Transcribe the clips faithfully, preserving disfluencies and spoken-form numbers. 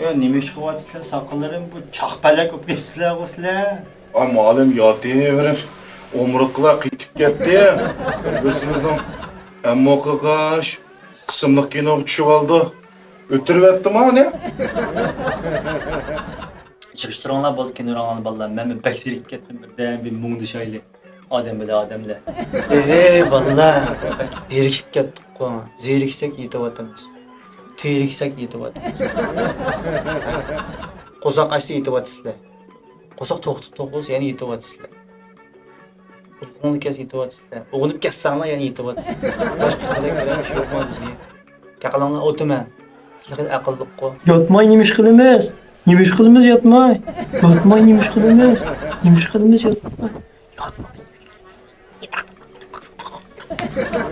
يا، نېمە ئىش قىلىۋاتىسىلەر؟ ساقاللىرىم بۇ چاقپەلەك بولۇپ كېتىپسىلەرغۇ سىلەر. ئا، مۇئەللىم ياتىۋېرىپ، ئومۇرتقىلار قېتىپ كەتتى. بىرسىمىزنىڭ ئەمما قىلغاچ قىسىملىق كىنوغا چۈشۈۋالدۇق. ئۆتۈرۈۋەتتىمۇ ئۇنى؟ چىقىشتۇرۇڭلار بولدى كىنولارنى بالىلار. مەنمۇ بەك زېرىكىپ كەتتىم. بىردەم بىر مۇڭدىشايلى. ئادەم بىلەن ئادەملەر. ئېي بالىلار، بەك زېرىكىپ كەتتۇققۇ. زېرىكسەك يېتىۋاتىمىز. تېرىكسەك يېتىۋاتىمىز. قورساق ئاچسا يېتىۋاتىسىلەر. قورساق توقتىتىپ تۇرغۇزسا يەنە يېتىۋاتىسىلەر. ئۇيقۇڭنى كەتسە يېتىۋاتىسىلەر. ئويغىنىپ كەتسەڭلار يەنە يېتىۋاتىسىلەر. باشقا قىلىدىغان بىرەر ئىش يوقما بىزگە؟ پەقەلەڭلار ئولتۇرمەن. سىلەر خېلى ئەقىللىققۇ. ياتماي نېمە ئىش قىلىمىز؟ نېمە ئىش قىلىمىز ياتماي؟ ياتماي نېمە ئىش قىلىمىز؟ نېمە ئىش قىلىمىز ياتماي؟ ياتماي.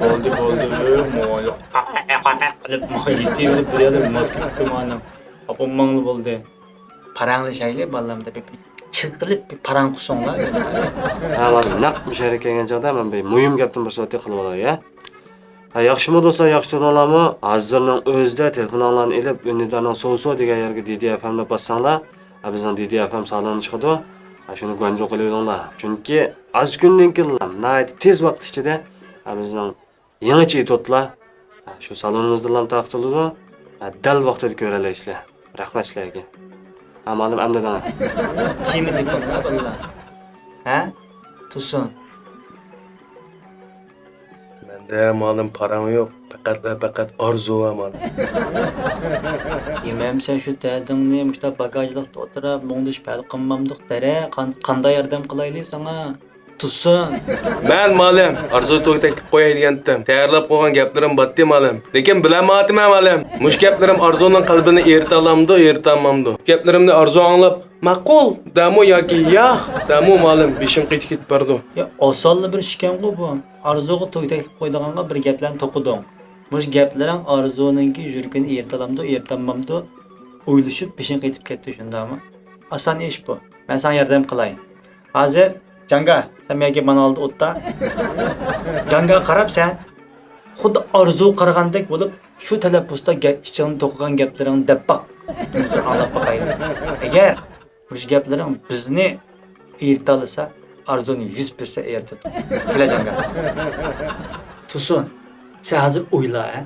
بولدى، بولدى، مايا قىلىپ، ما يېتىۋېرىپ بىر يەردە ماس كېتىپتۇ مانا. ئاپامماڭلا بولدى. پاراڭلىشايلى بالام دەپ، بىر چىرقىلىپ بىر پاراڭ قىلساڭلار. ھە، مانا نەق مۇشۇ يەرگە كەلگەن چاغدا مەن بىر مۇھىم گەپتىن بىر سۆزلەپ قىلىۋالاي، ھە. ھە، ياخشىمۇ دوستلار، ياخشى تۇردۇڭلارمۇ؟ ھازىرنىڭ ئۆزىدە تېلېفونۇڭلارنى ئېلىپ، ئۈندىدارنىڭ سوۋ سوۋ دېگەن يەرگە دى دى ئەف ئەم دەپ باسساڭلار، ھە، بىزنىڭ دى دى ئەف ئەم سالونى چىقىدۇ. ھە، شۇنى گۇەنجۇ قىلىۋېلىڭلار. چۈنكى ئاز كۈندىن كېيىنلا، ناھايىتى تېز ۋاقىت ئىچىدە، ھە، بىزنىڭ يېڭىچە ئېتوتلار، ھە، شۇ سالونىمىزدىلا تارقىتىلىدۇ. ھە، دەل ۋاقتىدا كۆرەلەيسىلەر. رەھمەت سىلەرگە. ھە، مۇئەللىم، ئەمدى دەڭ. تېما دېپىڭلار بالىلار. ھە؟ تۇرسۇن. مەندە مۇئەللىم پاراڭ يوق. پەقەت ۋە پەقەت ئارزۇ بار مۇئەللىم. يېمەمسەن شۇ دەردىڭنى، مۇشۇنداق باگاژلىقتا ئولتۇرۇپ، مۇڭدىشىپ ھەل قىلمامدۇق دەرە. قان-، قانداق ياردەم قىلايلى ساڭا؟ تۇرسۇن. مەن مۇئەللىم، ئارزۇ توي تەكلىپ قوياي دېگەنتىم. تەييارلاپ قويغان گەپلىرىم باتتى مۇئەللىم. لېكىن بىلەلمەيۋاتىمەن مۇئەللىم. مۇشۇ گەپلىرىم ئارزۇنىڭ قەلبىنى ئېرىتەلامدۇ، ئېرىتەلمامدۇ؟ گەپلىرىمنى ئارزۇ ئاڭلاپ، ماقۇل دەمۇ ياكى ياق دەمۇ مۇئەللىم، بېشىم قېتىپ كېتىپ بارىدۇ. يا، ئاسانلا بىر ئىش ئىكەنغۇ بۇ. ئارزۇغا توي تەكلىپ قويىدىغانغا بىر گەپلەرنى توقۇدۇڭ. مۇشۇ گەپلىرىڭ ئارزۇنىڭكى يۈرىكىنى ئېرىتەلامدۇ، ئېرىتەلمامدۇ؟ ئويلىشىپ بېشىڭ قېتىپ كەتتى، شۇنداقمۇ؟ ئاسان ئىش بۇ. مەن ساڭا ياردەم قىلاي. ھازىر جاڭگا، سەن مەن گەپ مانا ئالدى ئوتتا. جاڭگا قاراپ سەن خۇددى ئارزۇغا قارىغاندەك بولۇپ، شۇ تەلەپپۇزدا گە-، ئىچىڭدە توقۇغان گەپلىرىڭنى دەپ باق. ئاڭلاپ باقايلى. ئەگەر مۇشۇ گەپلىرىڭ بىزنى ئېرىتالىسا، ئارزۇنى يۈز پىرسەنت ئېرىتىدۇ. كېلە جاڭگا. تۇرسۇن، سەن ھازىر ئويلا، ھە؟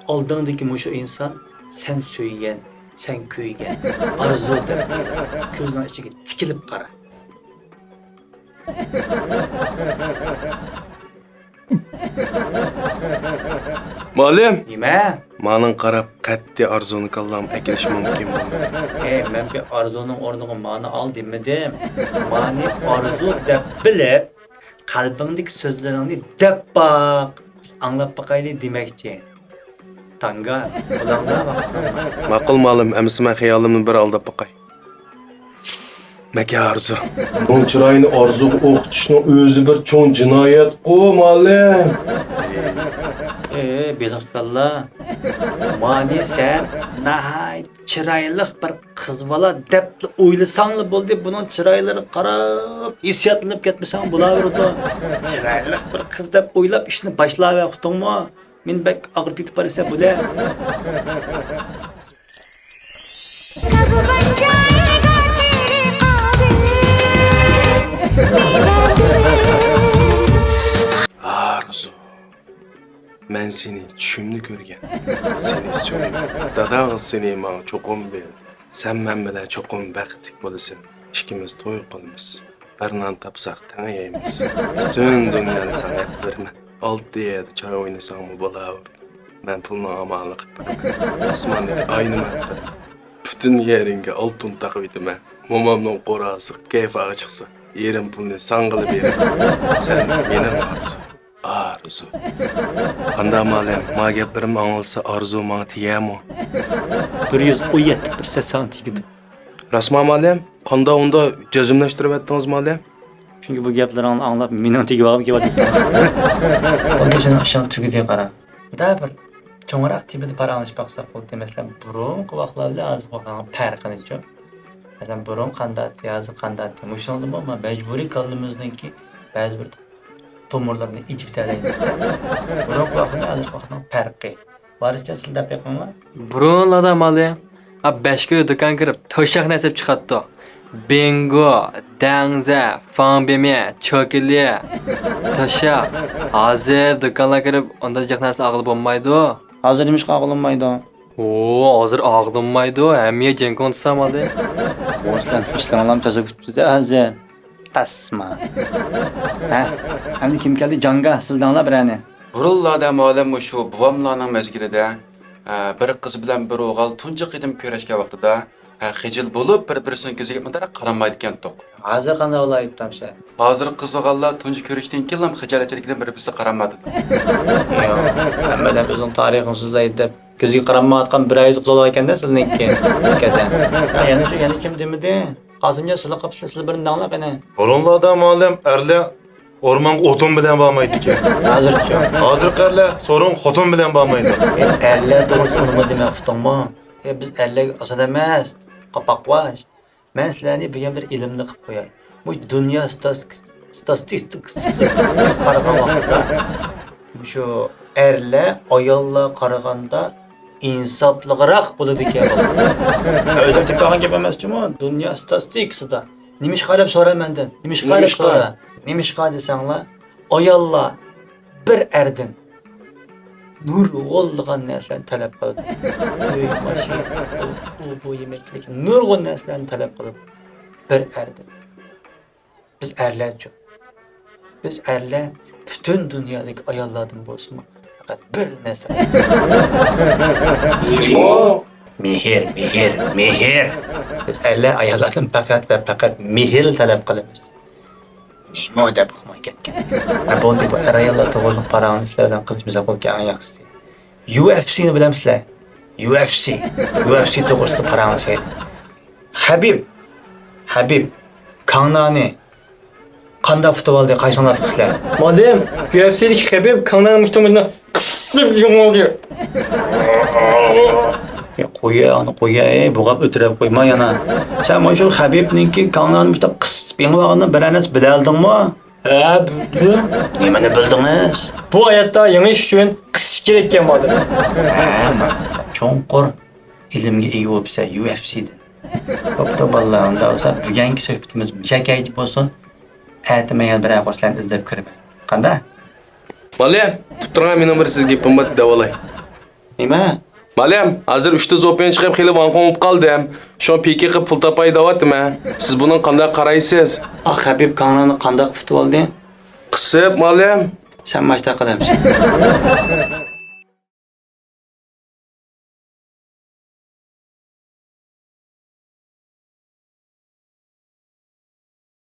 ئالدىڭدىكى مۇشۇ ئىنسان سەن سۆيگەن، سەن كۆيگەن، ئارزۇ دەپ ئويلا. كۆزۈڭ ئىچىگە تىكىلىپ قارا. مۇئەللىم! نېمە؟ ماڭا قاراپ قەتئىي ئارزۇنى كاللامغا ئەكىرىش مۇمكىن بولمىدى. ئەي، مەن بىر ئارزۇنىڭ ئورنىغا مانى ئال دېمىدىم. مانى ئارزۇ دەپ بىلىپ، قەلبىڭدىكى سۆزلىرىڭنى دەپ باق. ئاڭلاپ باقايلى دېمەكچى. تاڭگا، بۇلاڭدا ۋاقىت بار. ماقۇل مۇئەللىم، ئەمىسە مەن خىيالىمنى بىر ئالداپ باقاي. مەكە ئارزۇ. بۇنىڭ چىرايىنى ئارزۇغا ئوخشىتىشنىڭ ئۆزى بىر چوڭ جىنايەتقۇ، مۇئەللىم. ئېي، بېلىقچانلار. مانى سەن ناھايىتى چىرايلىق بىر قىز بالا دەپلا ئويلىساڭلا بولدى. بۇنىڭ چىرايلىرىغا قاراپ ھېسسىياتلىنىپ كەتمىسەڭ بولاۋېرىدۇ. چىرايلىق بىر قىز دەپ ئويلاپ ئىشنى باشلاۋەر، ئۇقتۇڭمۇ؟ مېنى بەك ئاغرىتىۋېتىپ بارىسەن بۇلە. ئارزۇ، مەن سېنى چۈشۈمدە كۆرگەن. سېنى سۆيىمەن. داداڭ سېنى ماڭا چوقۇم بەردى. سەن مەن بىلەن چوقۇم بەختلىك بولىسەن. ئىككىمىز توي قىلىمىز. بىر نان تاپساق تەڭ يەيمىز. پۈتۈن دۇنيانى ساڭا ئېلىپ بېرىمەن. ئالتە يەردە چاي ئوينىساڭمۇ بولاۋېرىدۇ. مەن پۇلنىڭ ئامالىنى قىلىپ بېرىمەن. ئاسماندىكى ئاينى مەن قىلىمەن. پۈتۈن يېرىڭگە ئالتۇن تاقىۋېتىمەن. مومامنىڭ قوراسىغا كەيپى ئاغا چىقسا، يېرىم پۇلنى ساڭىلا بېرىمەن. سەن مېنىڭ ئارزۇم. ئارزۇ. قانداق مۇئەللىم، ما گەپلىرىمنى ئاڭلىسا ئارزۇ ماڭا تېگەرمۇ؟ بىر يۈز ئون يەتتە پىرسەنت ساڭا تېگىدۇ. راستما مۇئەللىم؟ قانداق ئۇندا جەزملەشتۈرۈۋەتتىڭىز مۇئەللىم؟ چۈنكى بۇ گەپلىرىڭنى ئاڭلاپ مېنىڭ تېگىۋالغۇم كېلىۋاتىدۇ ساڭا. ئۇندا سېنىڭ ئىشىڭ تۈگىدى قارا. مۇنداق بىر چوڭراق تېمىدا پاراڭلىشىپ باقساق بولدى. مەسىلەن، بۇرۇنقى ۋاقىتلار بىلەن ھازىرقى ۋاقىتنىڭ پەرقىنىچۇ؟ مەسىلەن، بۇرۇن قانداقتى، ھازىر قانداقتى؟ مۇشۇنىڭدىمۇ مەجبۇرىي كاللىمىزنىڭكى بەزى بىر تومۇرلىرىنى ئېچىۋېتەلەيمىز-دە. بۇرۇنقى ۋاقىت بىلەن ھازىرقى ۋاقىتنىڭ پەرقى. بارىچە سىلدەپ بېقىڭلار. بۇرۇنلاردا مالىم، ئا، بەش كۈن دۇكان كىرىپ، توشاق نەسىپ چىقاتتۇق. بىڭگو، دەڭزە، فاڭبېمى، چوكىلى، توشاق. ھازىر دۇكانلار كىرىپ، ئۇنداق جىق نەرسە ئالغىلى بولمايدۇ. ھازىر نېمىشقا ئالغىلى بولمايدۇ؟ ئۇ، ھازىر ئالغىلى بولمايدۇ، ھەممە يەر جيەنكۇڭ تۇتسا مالى. ئۇ، سىلەرنىڭ ئىشلىرىڭلارمۇ تازا كۈتۈپتۇ-دە ھازىر. ئەسما. ھە؟ ئەمدى كىم كەلدى؟ جاڭگا، سىلدەڭلار بىرەرنى. بۇرۇنلاردا مالىم مۇشۇ بوۋاملارنىڭ مەزگىلىدە، ئە، بىر قىز بىلەن بىر ئوغۇل تۇنجى قېتىم كۆرۈشكەن ۋاقتىدا، ھە، خىجىل بولۇپ، بىر-بىرسىنىڭ كۆزىگە مۇنداق قارىمايدىكەنتۇق. ھازىر قانداق بولايىپتۇ ئەمسە؟ ھازىرقى قىزىغانلار تۇنجى كۆرۈشتىن كېيىنلا خىجالەتچىلىكىدىن بىر-بىرسىگە قارىمايدۇ. ياق، ھەممىدەم ئۆزىنىڭ تارىخىنى سۆزلەيدۇ دەپ، كۆزىگە قارىمايۋاتقان بىر ئايال قىز بولىدىكەن-دە سىلىنىڭكى. ھەقىقەتەن. ھە، يەنە شۇ، يەنە كىم دېمىدى؟ قاسىمجان، سىلى قاپسىلى، سىلى بىرنى دەڭلار قېنى. بۇرۇنلاردا مالىم ئەرلەر ئورمانغا ئوتۇن بىلەن بارمايدىكەن. ھازىرچۇ؟ ھازىرقى ئەرلەر سورۇنغا خوتۇن بىلەن بارمايدۇ. ئەرلەر توغرىسىدا ئۇنىمۇ دېمەي ئۇقتۇڭمۇ؟ ئە، بىز ئەرلەرگە ئاسان ئەمەس. قاپاقۋاش. مەن سىلەرنى بۈگۈن بىر ئىلىمنى قىلىپ قوياي. مۇشۇ دۇنيا ستاتىستىك-، ستاتىستىكىسىغا قارىغان ۋاقىتتا، مۇشۇ ئەرلەر ئاياللارغا قارىغاندا ئىنساپلىقراق بولىدىكەن. ئۆزۈم تېپىۋالغان گەپ ئەمەس جۇمۇ، دۇنيا ستاتىستىكىسىدا. نېمىشقا دەپ سورا مەندىن؟ نېمىشقا دەپ سورا؟ نېمىشقا دېسەڭلار، ئاياللار بىر ئەردىن نۇرغۇنلىغان نەرسىلەرنى تەلەپ قىلىدۇ. ئۆي، ماشىنا، ئۇ، ئۇ، بۇ يېمەكلىك، نۇرغۇن نەرسىلەرنى تەلەپ قىلىدۇ. بىر ئەردىن. بىز ئەرلەرچۇ؟ بىز ئەرلەر پۈتۈن دۇنيادىكى ئاياللاردىن بولسىمۇ، پەقەت بىر نەرسە. مېھىر، مېھىر، مېھىر. بىز ئەرلەر ئاياللاردىن پەقەت ۋە پەقەت مېھىر تەلەپ قىلىمىز. نېمە دەپ ئۇقماي كەتكەن. ھە، بولدى، بۇ ئەر-ئاياللار توغرىلىق پاراڭنى سىلەر بىلەن قىلىش بىزگە بولكى ئەڭ ياخشىسى. يۇ ئېف سىنى بىلەمسىلەر؟ يۇ ئېف سى. يۇ ئېف سى توغرىسىدا پاراڭلىشايلى. خەبىب. خەبىب. كاڭنانى قانداق ئۇتۇپ ئالدى؟ قايسىڭلار ئۇقىسىلەر؟ مالىم، يۇ ئېف سىدىكى خەبىب كاڭنانى مۇشتۇ مۇشۇنداق قىسىپ يۇڭالدى. يا قويە، ئۇنى قويە، ئەي، بوغاپ ئۆتۈرۈپ قويما يەنە. سەن مانا شۇ خەبىبنىڭكى كاڭنانى مۇشۇنداق قىسىپ يېڭىۋالغاندا بىرەر نەرسە بىلەلدىڭمۇ؟ ھە، بىلدىم. نېمىنى بىلدىڭىز؟ بۇ ھاياتتا يېڭىش ئۈچۈن قىسىش كېرەككەن مالىم. ھە، چوڭقۇر ئىلىمگە ئىگە بوپسەن يۇ ئېف سىدىن. بوپتۇ بالىلار، ئۇنداق بولسا بۈگۈنكى سۆھبىتىمىز مۇشەگەچ بولسۇن. ئەتە مەن يەنە بىرەر قۇر سىلەرنى ئىزدەپ كىرىمەن. قانداق؟ مالىم، تۇتۇپ تۇرغان، مېنىڭ بىر سىزگە گېپىم بار، دەۋالاي. نېمە؟ مالىم، ھازىر ئۈچتە زوپىيەن چىقىپ خېلى ۋاڭخوڭ بولۇپ قالدىم. شۇڭا پىكى قىلىپ پۇل تاپاي دەۋاتىمەن. سىز بۇنىڭغا قانداق قارايسىز؟ ئاخ، خەبىب كاڭرانى قانداق ئۇتۇپ ئالدى؟ قىسىپ، مالىم. سەن ماشتا قىلامسەن.